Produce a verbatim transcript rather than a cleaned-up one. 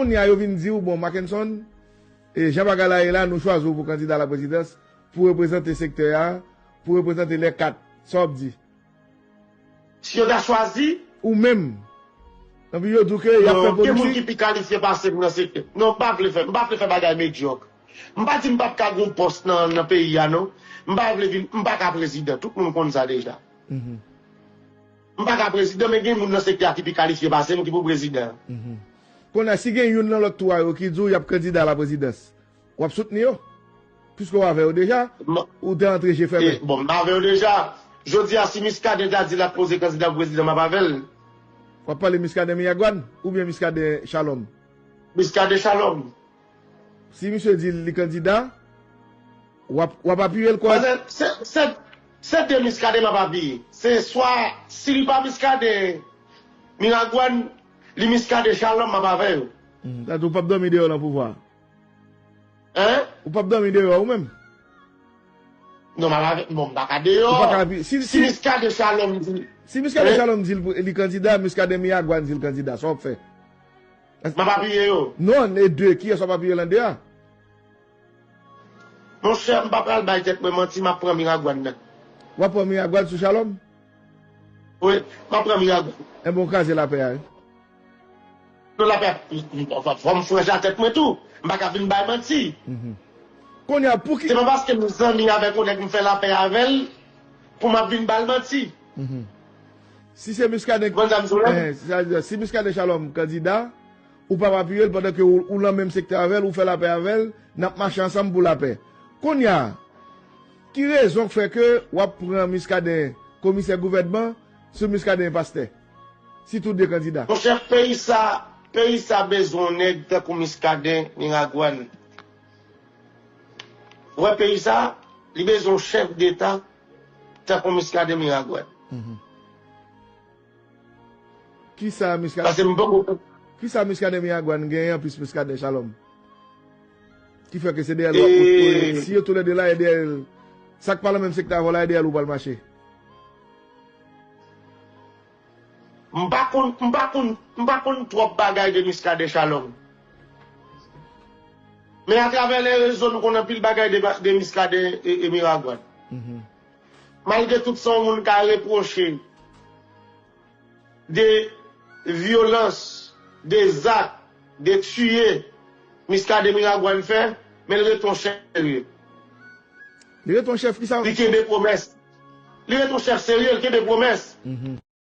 Kounye a yo vin di w, bon, Mackenson, e jan bagay la ye la, nou chwazi w pou kandida laprezidans, pou reprezante sektè a, pou reprezante lè kat. Sa w ap di? Si yo ta chwazi? Ou menm. Anpi yo di w ke y ap fè politik. Non, gen moun ki pi kalifye pase m nan sektè. Non, m pa vle fè, m pa vle fè bagay medyòk. M pa di m p ap ka gen yon pòs nan, nan peyi a, non. M pa vle vin, m pa ka prezidan. Tout moun konn sa deja. M pa ka prezidan, men gen moun nan sektè a ki pi kalifye pase m ki pou prezidan. Kounye a, si gen youn nan lòt twa yo ki di w y ap kandida laprezidans, w ap soutni yo? Piske w avè yo deja, ou te antre je fèmen. Bon, m avè yo deja. Jodi a, si Muscadin ta di l ap poze kandida pou prezidan, m ap avè l. W ap pale Muscadin Miragwàn oubyen Muscadin Shalom? Muscadin Shalom. Si misye di li kandida, w ap, w ap apiye l kòrèk? Paske se, se, se de Muscadin m ap apiye. Se swa, si li pa Muscadin Miragwàn, li Muscadin Shalom, m ap avè yo. Sa di w p ap dòmi deyò nan pouvwa a? Hein? Ou p ap dòmi deyò ou menm? Non, m ap avè, bon, m pa ka deyò. Ou pa ka apiye. Si, si Muscadin Shalom di, si Muscadin Shalom di l pou, li kandida, Muscadin Miragwàn di l kandida, sa w ap fè? M ap apiye yo. Non, e de, kiyès w ap apiye lan de a? Monchè, m pa pral bay tèt mwen manti, m ap pran Miragwàn nan. W ap pran Miragwàn sou Shalom? Wi, m ap pran Miragwàn. Enben, w kraze lapè a, wi. Non, lapè, fò, fò m franja tèt mwen tou. M pa ka vin bay manti. Kounye a, pou ki... Se pa paske m zanmi avèk yon nèg m fè lapè avè l pou m ap vin ba l manti. Si se Muscadin, eh, sa vle di, si Muscadin Shalom kandida, ou p ap apiye l pandan ke ou, ou lan menm sektè avè l, ou fè lapè avè l, n ap mache ansanm pou lapè. Kounye a, ki rezon k fè ke w ap pran Muscadin komisè gouvènman sou Muscadin pastè? Si tou de kandida. Monchè, peyi sa, peyi sa bezwen yon nèg tankou Muscadin Miragwàn. Ou wè peyi sa, li bezwen yon chèf deta tankou Muscadin Miragwàn. Kisa Muscadin, paske m poko... Kisa Muscadin Miragwàn genyen anplis Muscadin Shalom? Ki fè ke se dèyè l w ap, e, si yo toulède la, e dèyè l, sa k pa nan menm sektè avè w la, e dèyè l ou pral mache. M pa konn, m pa konn, m pa konn twòp bagay de Muscadin Shalom. Men atravè lè rezo, nou konn anpil bagay de, de Muscadin e, e Miragwàn. Malgre tout sa yon moun ka repwoche de vyolans, de zak, de tiye Muscadin Miragwàn fè, men l rete yon chèf serye. Li rete yon chèf kisa? Li kenbe pwomès. Li rete yon chèf serye, li kenbe pwomès.